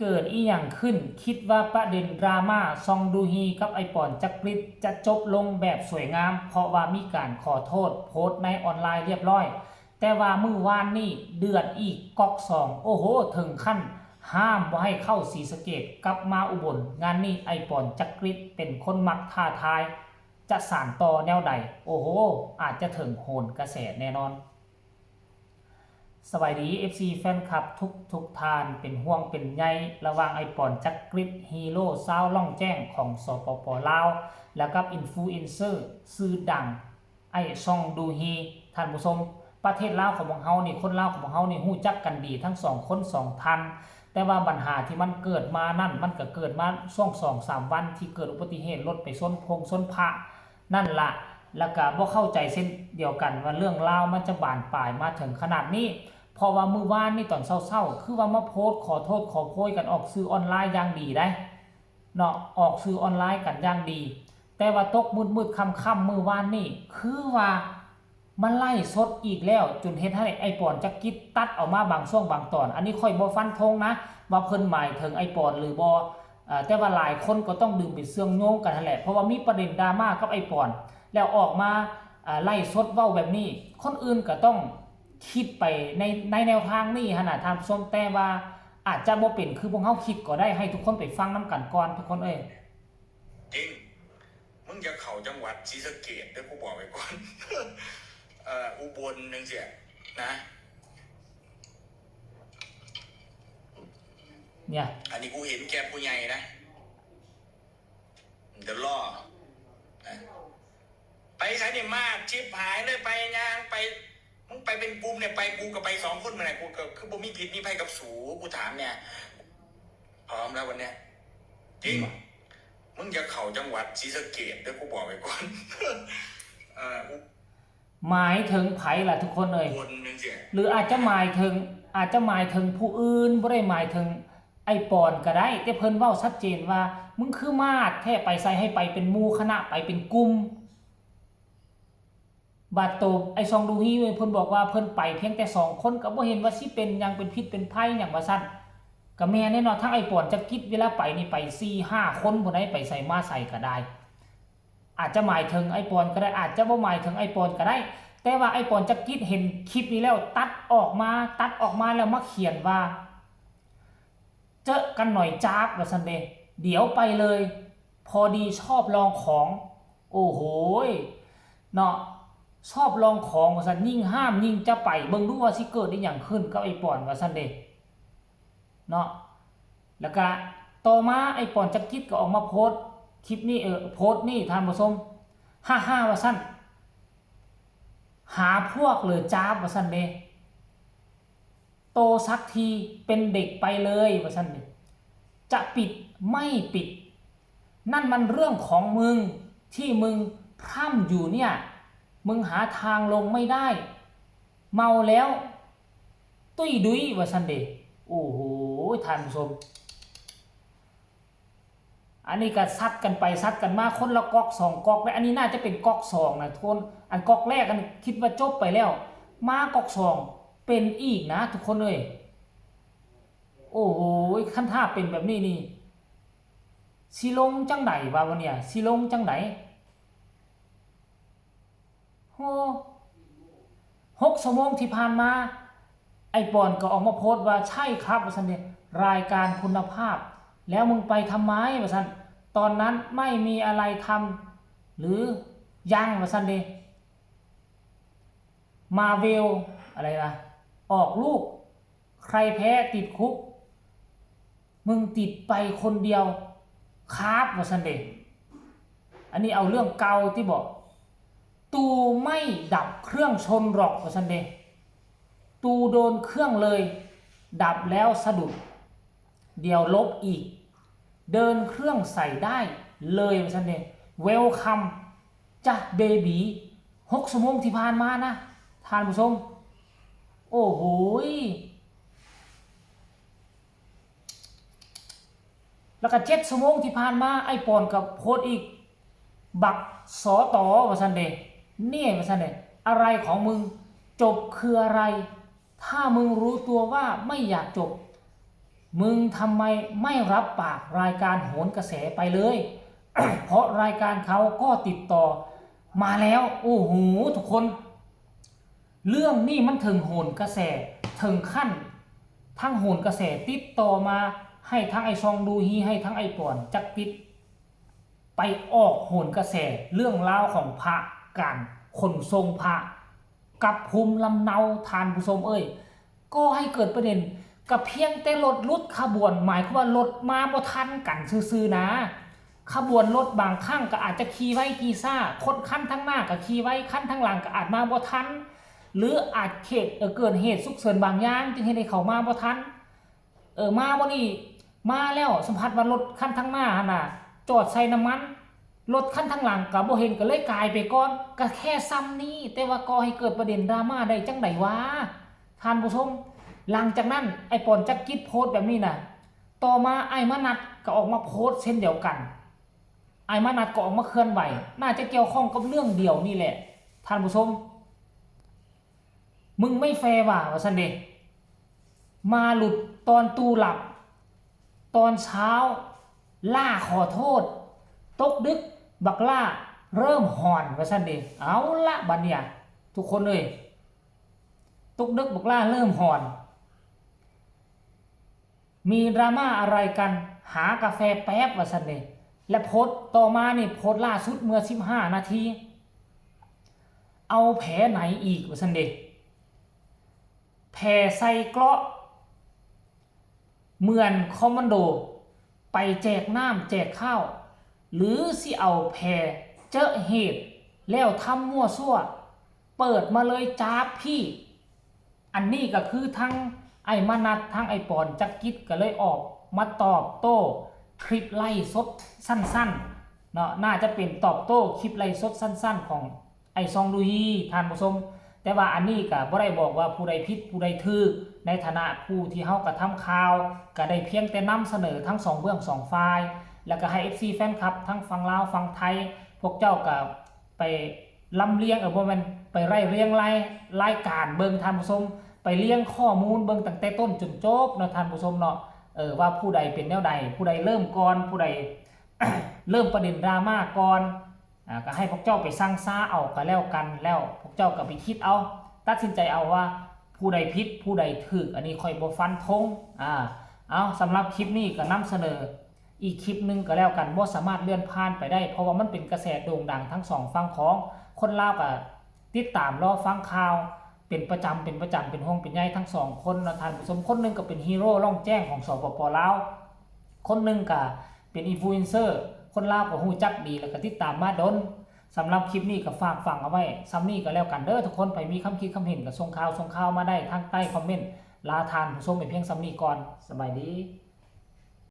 ເກີດອີ່ຫຍັງຂຶ້ນ? ຄິດວ່າປະເດັນດຣາມາ ຊອງດູຮີ ກັບ ໄອປອນ ຈັກກຣິດ ຈະຈົບລົງແບບສວຍງາມ ເພາະວ່າມີການຂໍໂທດ ໂພສໃນອອນລາຍລຽບຮ້ອຍ, ແຕ່ວ່າມື້ວານນີ້ເດືອດອີກ ກັອກສອງ ໂອ້ໂຫ ເຖິງຂັ້ນຫ້າມບໍ່ໃຫ້ເຂົ້າສີສະເກດ ກັບມາອຸບົນ. ງານນີ້ ໄອປອນ ຈັກກຣິດ ເປັນຄົນມັກທ້າທາຍ ຈະສານຕໍ່ແນວໃດ? ໂອ້ໂຫ ອາດຈະເຖິງໂຫນກະແສແນ່ນອນ. ສະບາຍດີ ເອັຟຊີ ແຟນຄລັບທຸກໆທ່ານ, ເປັນຫ່ວງເປັນໃຍລະຫວ່າງໄອປອນ ຈັກກຣິດ ຮີໂຣຊາວລ່ອງແຈ້ງຂອງ ສປປ ລາວ ແລະ ກັບອິນຟລູເອັນເຊີຊື່ດັງ ໄອຊອງດູຮີ. ທ່ານຜູ້ຊົມ, ປະເທດລາວຂອງພວກເຮົານີ້, ຄົນລາວຂອງພວກເຮົານີ້ ຮູ້ຈັກກັນດີທັງສອງຄົນສອງທ່ານ, ແຕ່ວ່າບັນຫາທີ່ມັນເກີດມານັ້ນ ມັນກະເກີດມາຊ່ວງສອງສາມວັນ ທີ່ເກີດອຸບັດຕິເຫດລົດໄປຊົນພົງຊົນພະ ນັ້ນລະ ແລ້ວກະບໍ່ເຂົ້າໃຈເຊັ່ນດຽວກັນວ່າເລື່ອງລາວມັນຈະບານປາຍມາເຖິງຂະໜາດນີ້, ເພາະວ່າມື້ວານນີ້ຕອນເຊົ້າໆ ຄືວ່າມາໂພສຂໍໂທດຂໍໂພຍກັນອອກສື່ອອນລາຍຢ່າງດີໃດ໋ເນາະ, ອອກສື່ອອນລາຍກັນຢ່າງດີ, ແຕ່ວ່າຕົກມືດໆຄ່ຳໆມື້ວານນີ້ ຄືວ່າມາໄລຟ໌ສົດອີກແລ້ວ ຈົນເຮັດໃຫ້ໄອປອນ ຈັກກຣິດ ຕັດອອກມາບາງຊ່ວງບາງຕອນ. ອັນນີ້ຂ້ອຍບໍ່ຟັນທົງນະ ວ່າເພິ່ນໝາຍເຖິງໄອປອນ ຫຼື ບໍ່, ເອີ ແຕ່ວ່າຫຼາຍຄົນກໍຕ້ອງດຶງໄປເຊື່ອມໂຍງກັນຫັ້ນແຫຼະ ເພາະວ່າມີປະເດັນດຣາມາກັບໄອປອນ ແລ້ວອອກມາ ເອີ ໄລຟ໌ສົດເວົ້າແບບນີ້ ຄົນອື່ນກໍຕ້ອງຄິດໄປໃນ ໃນແນວທາງນີ້ຫັ້ນນະທ່ານຜູ້ຊົມ, ແຕ່ວ່າອາດຈະບໍ່ເປັນຄືພວກເຮົາຄິດກໍໄດ້. ໃຫ້ທຸກຄົນໄປຟັງນຳກັນກ່ອນ ທຸກຄົນເອີຍ. ຈິງ ມຶງຢ່າເຂົ້າຈັງຫວັດສີສະເກດເດີ້ ກູບອກໄວ້ກ່ອນ ເອີ ອຸບົນຈັ່ງຊີ້ນະ. ເນຍ ອັນນີ້ກູເຫັນແກ່ຜູ້ໃຫຍ່ນະ ເດີລໍນະ. ໄປໃສນີ້ ມາດຊິບຫາຍເລີຍ ໄປຍ່າງໄປ ມຶງໄປເປັນກຸ່ມນີ້ ໄປ ກູກະໄປສອງຄົນ ມື້ນັ້ນ ກູກະຄືບໍ່ມີພິດມີໄພກັບສູ ກູຖາມແດ່. ພ້ອມແລ້ວວັນເນີ້ຍ ຈິງ ອືມ ມຶງຢ່າເຂົ້າຈັງຫວັດສີສະເກດເດີ້ ກູບອກໄວ້ກ່ອນ ເອີ ຫມາຍເຖິງໃຜລະທຸກຄົນເອີຍ? ຄົນຈັ່ງຊີ້ ຫຼືອາດຈະໝາຍເຖິງ ອາດຈະໝາຍເຖິງຜູ້ອື່ນ ບໍ່ໄດ້ໝາຍເຖິງໄອ້ປອນກະໄດ້ ແຕ່ເພິ່ນເວົ້າຊັດເຈນວ່າ ມຶງຄືມາດແທ້ ໄປໃສໃຫ້ໄປເປັນໝູ່ຄະນະ ໄປເປັນກຸ່ມ. ບາດໂຕໄອ້ຊອງດູຮີ ເພິ່ນບອກວ່າເພິ່ນໄປພຽງແຕ່ສອງຄົນ ກະບໍ່ເຫັນວ່າຊິເປັນຫຍັງ ເປັນພິດເປັນໄພຫຍັງວ່າຊັ້ນ. ກະແມ່ນແນ່ເນາະ ທັງໄອ້ປອນຈັກກິດ ເວລາໄປນີ້ໄປສີ່ຫ້າຄົນພຸ້ນໃດ໋ ໄປໃສມາໃສກະໄດ້. ອາດຈະໝາຍເຖິງໄອ້ປອນກະໄດ້ ອາດຈະບໍ່ໝາຍເຖິງໄອ້ປອນກະໄດ້ ແຕ່ວ່າໄອ້ປອນຈັກກິດເຫັນຄລິບນີ້ແລ້ວ ຕັດອອກມາ ຕັດອອກມາແລ້ວມາຂຽນວ່າ ເຈີກັນໜ້ອຍຈາບ ວ່າຊັ້ນເດ ດຽວໄປເລີຍ ພໍດີຊອບລອງຂອງ. ໂອ້ໂຫຍ ເນາະ ຊອບລອງຂອງວ່າຊັ້ນ ຍິ່ງຫ້າມຍິ່ງຈະໄປ ເບິ່ງດູວ່າຊິເກີດອີ່ຫຍັງຂຶ້ນກັບໄອ້ປອນ ວ່າຊັ້ນເດ ເນາະ. ແລ້ວກະຕໍ່ມາໄອ້ປອນຈັກກິດກໍອອກມາໂພສຄລິບນີ້ ເອີ ໂພສນີ້ທ່ານຜູ້ຊົມ ຮາໆ ວ່າຊັ້ນ ຫາພວກເລີຍຈາບ ວ່າຊັ້ນເດ. ໂຕສັກທີເປັນເດັກໄປເລີຍ ວ່າຊັ້ນເດ. ຈະປິດໄມ່ປິດ ນັ້ນມັນເລື່ອງຂອງມຶງ ທີ່ມຶງພຣຳຢູ່ເນີ້ຍ ມຶງຫາທາງລົງໄມ່ໄດ້ ເມົາແລ້ວຕຸ້ຍດຸຍ ວ່າຊັ້ນເດ. ໂອ້ໂຫ ທ່ານຜູ້ຊົມ ອັນນີ້ກະຊັດກັນໄປຊັດກັນມາ ຄົນລະກັອກສອງກັອກເດ້. ອັນນີ້ໜ້າຈະເປັນກັອກສອງນະທຸກຄົນ ອັນກັອກແລກອັນຄິດວ່າຈົບໄປແລ້ວ ມາກັອກສອງເປັນອີກນະທຸກຄົນເອີຍ. ໂອ້ໂຫ ຄັນຖ້າເປັນແບບນີ້ນີ້ ຊິລົງຈັ່ງໃດວະ ວະເນຍ ຊິລົງຈັ່ງໃດ? ໂອ້ ຫົກຊົ່ວໂມງທີ່ຜ່ານມາ ໄອ້ປອນກໍອອກມາໂພສວ່າ ໃຊ່ຄັບ ວ່າຊັ້ນເດ ລາຍການຄຸນນະພາບ ແລ້ວມຶງໄປທຳໄມ ວ່າຊັ້ນ ຕອນນັ້ນໄມ່ມີອະໄລທຳ ຫຼື ຍັງ ວ່າຊັ້ນເດ. ມາເວວ ອະໄລວະ ອອກລູກ ໃຄແພ້ຕິດຄຸກ ມຶງຕິດໄປຄົນດຽວ ຄາບ ວ່າຊັ້ນເດ. ອັນນີ້ເອົາເລື່ອງເກົ່າຕິເບາະ ຕູໄມ່ດັບເຄື່ອງຊົນຫຼອກ ວ່າຊັ້ນເດ. ຕູໂດນເຄື່ອງເລີຍ ດັບແລ້ວສະດຸດ ດຽວລົບອີກ ເດີນເຄື່ອງໃສ່ໄດ້ເລີຍ ວ່າຊັ້ນເດ. ເວວຄຳ ຈ້າເບບີ ຫົກຊົ່ວໂມງທີ່ຜ່ານມານະ ທ່ານຜູ້ຊົມ. ໂອ້ໂຫຍ ແລ້ວກະເຈັດຊົ່ວໂມງທີ່ຜ່ານມາ ໄອ້ປອນກະໂພສອີກ ບັກ ສຕ ວ່າຊັ້ນເດ. ເນ່ ວ່າຊັ້ນເດ ອະໄລຂອງມຶງ ຈົບຄືອະໄລ? ຖ້າມຶງຮູ້ຕົວວ່າໄມ່ຢາກຈົບ มึงทำไมไม่รับปากรายการโหนกระแสไปเลย เพราะรายการเขาก็ติดต่อมาแล้ว โอ้โห ทุกคน เรื่องนี้มันถึงโหนกระแส ถึงขั้นทางโหนกระแสติดต่อมาให้ทางไอ้ซองดูฮี ให้ทางไอ้ปอนจักกิด ไปออกโหนกระแสเรื่องราวของพระ การขนส่งพระกลับภูมิลำเนา ท่านผู้ชมเอ้ย ก่อให้เกิดประเด็น ก็เพียงแต่รถหลุดขบวน หมายความว่ารถมาบ่ทันกันซื่อๆ นะ ขบวนรถบางครั้งก็อาจจะขี่ไวขี่ช้า คนคันทางหน้าก็ขี่ไว คันทางหลังก็อาจมาบ่ทัน หรืออาจเหตุ เอ่อ เกิดเหตุฉุกเฉินบางอย่าง จึงเฮ็ดให้เขามาบ่ทัน เออ มาบ่นี่ มาแล้ว สัมผัสว่ารถคันทางหน้าหั่นน่ะ จอดใส่น้ำมัน รถคันทางหลังก็บ่เห็น ก็เลยกายไปก่อน ก็แค่ส่ำนี้ แต่ว่าก่อให้เกิดประเด็นดราม่าได้จั่งใดวะ ท่านผู้ชม หลังจากนั้น ไอ้ปอนจักกิดโพสต์แบบนี้น่ะ ต่อมาอ้ายมนัสก็ออกมาโพสต์เช่นเดียวกัน อ้ายมนัสก็ออกมาเคลื่อนไหว น่าจะเกี่ยวข้องกับเรื่องเดียวนี่แหละ ท่านผู้ชม มึงไม่แฟร์ว่ะ ว่าซั่นเด้ มาหลุดตอนตู่หลับ ตอนเช้า ล่าขอโทษ ตกดึก บักล่าเริ่มหอน ว่าซั่นเด้ เอาละบัดเนี่ย ทุกคนเอ้ย ตกดึก บักล่าเริ่มหอน มีดราม่าอะไรกัน หากาแฟแป๊บ ว่าซั่นเด้ และโพสต์ต่อมานี่ โพสต์ล่าสุดเมื่อสิบห้านาที เอาแผลไหนอีก ว่าซั่นเด้ แผลใส่เกราะ เหมือนคอมมานโด ไปแจกน้ำแจกข้าว หรือสิเอาแผลเจอเหตุแล้วทำมั่วซั่ว เปิดมาเลยจ้าบพี่ อันนี้ก็คือทั้งอ้ายมนัส ทั้งอ้ายปอนจักกิดก็เลยออกมาตอบโต้คลิปไลฟ์สดสั้นๆ เนาะ น่าจะเป็นตอบโต้คลิปไลฟ์สดสั้นๆ ของอ้ายซองดูฮี ท่านผู้ชม แต่ว่าอันนี้ก็บ่ได้บอกว่าผู้ใดผิดผู้ใดถูก ในฐานะผู้ที่เฮากระทำข่าว ก็ได้เพียงแต่นำเสนอทั้งสองเบื้องสองฝ่าย แล้วก็ให้เอฟซีแฟนคลับทั้งฝั่งลาวฝั่งไทย พวกเจ้าก็ ไปลำเลียง เออ บ่แม่น ไปไล่เรียงราย รายการเบิ่ง ท่านผู้ชม ไปเรียงข้อมูลเบิ่งตั้งแต่ต้นจนจบเนาะ ท่านผู้ชมเนาะ เออ ว่าผู้ใดเป็นแนวใด ผู้ใดเริ่มก่อน ผู้ใด เริ่มประเด็นดราม่าก่อน อ่า ก็ให้พวกเจ้าไปซั่งซาเอาก็แล้วกัน แล้วพวกเจ้าก็ไปคิดเอา ตัดสินใจเอาว่าผู้ใดผิด ผู้ใดถูก อันนี้ข้อยบ่ฟันธง อ่า เอา สำหรับคลิปนี้ก็นำเสนอ อีกคลิปหนึ่งก็แล้วกัน บ่สามารถเลื่อนผ่านไปได้ เพราะว่ามันเป็นกระแสโด่งดังทั้งสองฝั่งของ คนลาวก็ติดตามรอฟังข่าวเป็นประจำ เป็นประจำ เป็นห่วงเป็นใยทั้งสองคนเนาะ ท่านผู้ชม คนหนึ่งก็เป็นฮีโร่ล่องแจ้งของ สปป ลาว คนหนึ่งก็เป็นอินฟลูเอนเซอร์ คนลาวก็รู้จักดี แล้วก็ติดตามมาดน สำหรับคลิปนี้ก็ฝากฝังเอาไว้ส่ำนี้ก็แล้วกันเด้อทุกคน ไผมีความคิดความเห็นก็ส่งข่าว ส่งข่าวมาได้ทางใต้คอมเมนต์ ลาท่านผู้ชมไปเพียงส่ำนี้ก่อน สบายดี